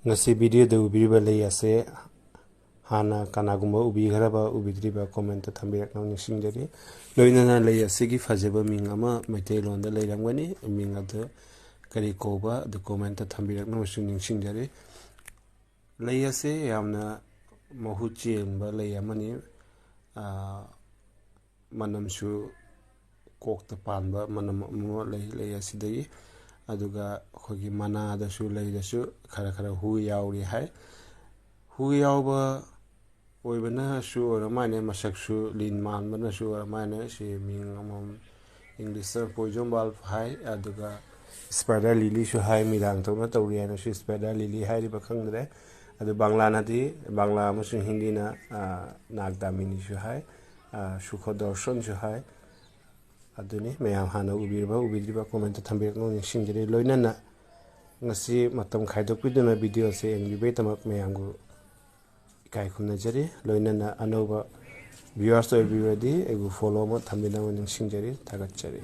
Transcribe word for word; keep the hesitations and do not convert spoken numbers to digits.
ꯉꯁꯤ videoꯗ ꯎꯕꯤꯔꯤꯕ ꯂꯩ ꯑꯁꯦ ꯍꯥꯟꯅ ꯀꯅꯥꯒꯨꯝꯕ ꯎꯕꯤꯈ꯭ꯔꯕ, ꯎꯕꯤꯗ꯭ꯔꯤꯕ commentꯇ ꯊꯝꯕꯤꯔꯛꯅꯕ ꯅꯤꯡꯁꯤꯡꯖꯔꯤ꯫ ꯂꯣꯏꯅꯅ ꯂꯩ ꯑꯁꯤꯒꯤ ꯐꯖꯕ ꯃꯤꯡ ꯑꯃ ꯃꯩꯇꯩꯂꯣꯟꯗ ꯂꯩꯔꯝꯒꯅꯤ꯫ ꯃꯤꯡ ꯑꯗꯨ ꯀꯔꯤ ꯀꯧꯕ ꯑꯗꯨ commentꯇ ꯊꯝꯕꯤꯔꯛꯅꯕꯁꯨ ꯅꯤꯡꯁꯤꯡꯖꯔꯤ꯫ ꯂꯩ ꯑꯁꯤ ꯌꯥꯝꯅ ꯃꯍꯨꯠ ꯆꯦꯟꯕ ꯂꯩ ꯑꯃꯅꯤ꯫ ꯑꯥ, ꯃꯅꯝꯁꯨ ꯀꯣꯛꯇ ꯄꯥꯟꯕ ꯃꯅꯝ ꯑꯃ ꯂꯩ ꯂꯩ ꯑꯁꯤꯗꯒꯤ꯫ ꯑꯗꯨꯒ ꯑꯩꯈꯣꯏꯒꯤ ꯃꯅꯥꯗꯁꯨ, ꯂꯩꯗꯁꯨ ꯈꯔ ꯈꯔ ꯍꯨ ꯌꯥꯎꯔꯤ ꯍꯥꯏ꯫ ꯍꯨ ꯌꯥꯎꯕ ꯑꯣꯏꯕꯅꯁꯨ ꯑꯣꯏꯔ ꯃꯥꯜꯂꯦ, ꯃꯁꯛꯁꯨ ꯂꯤꯟ ꯃꯥꯟꯕꯅꯁꯨ ꯑꯣꯏꯔ ꯃꯥꯜꯂꯦ꯫ ꯁꯤ ꯃꯤꯡ ꯑꯃꯃꯝ, Englishꯇ poison bulb ꯍꯥꯏ, ꯑꯗꯨꯒ spider lilyꯁꯨ ꯍꯥꯏ, ꯃꯤꯔꯥꯡ ꯊꯧꯅ ꯇꯧꯔꯤ ꯍꯥꯏꯅꯁꯨ spider lily ꯍꯥꯏꯔꯤꯕ ꯈꯪꯗ꯭ꯔꯦ꯫ ꯑꯗꯨ ꯕꯪꯂꯥꯅꯗꯤ, ꯕꯪꯂꯥ ꯑꯃꯁꯨꯡ ꯍꯤꯟꯗꯤꯅ, ꯑꯥ, ꯅꯥꯒꯗꯥꯃꯤꯅꯤꯁꯨ ꯍꯥꯏ, ꯑꯥ, ꯁꯨꯈꯗꯔꯁꯟꯁꯨ ꯍꯥꯏ꯫ ꯑꯗꯨꯅꯤ, ꯃꯌꯥꯝ ꯍꯥꯟꯅ ꯎꯕꯤꯔꯕ ꯎꯕꯤꯗ꯭ꯔꯤꯕ commentꯇ ꯊꯝꯕꯤꯔꯛꯅꯕ ꯅꯤꯡꯁꯤꯡꯖꯔꯤ꯫ ꯂꯣꯏꯅꯅ ꯉꯁꯤ ꯃꯇꯝ ꯈꯥꯏꯗꯣꯛꯄꯤꯗꯨꯅ video ꯑꯁꯤ ꯌꯦꯡꯕꯤꯕꯒꯤꯗꯃꯛ ꯃꯌꯥꯝꯕꯨ ꯏꯀꯥꯏ ꯈꯨꯝꯅꯖꯔꯤ꯫ ꯂꯣꯏꯅꯅ ꯑꯅꯧꯕ viewers ꯑꯣꯏꯕꯤꯔꯗꯤ ꯑꯩꯕꯨ follow ꯑꯃ ꯊꯝꯕꯤꯅꯕ ꯅꯤꯡꯁꯤꯡꯖꯔꯤ꯫ ꯊꯥꯒꯠꯆꯔꯤ꯫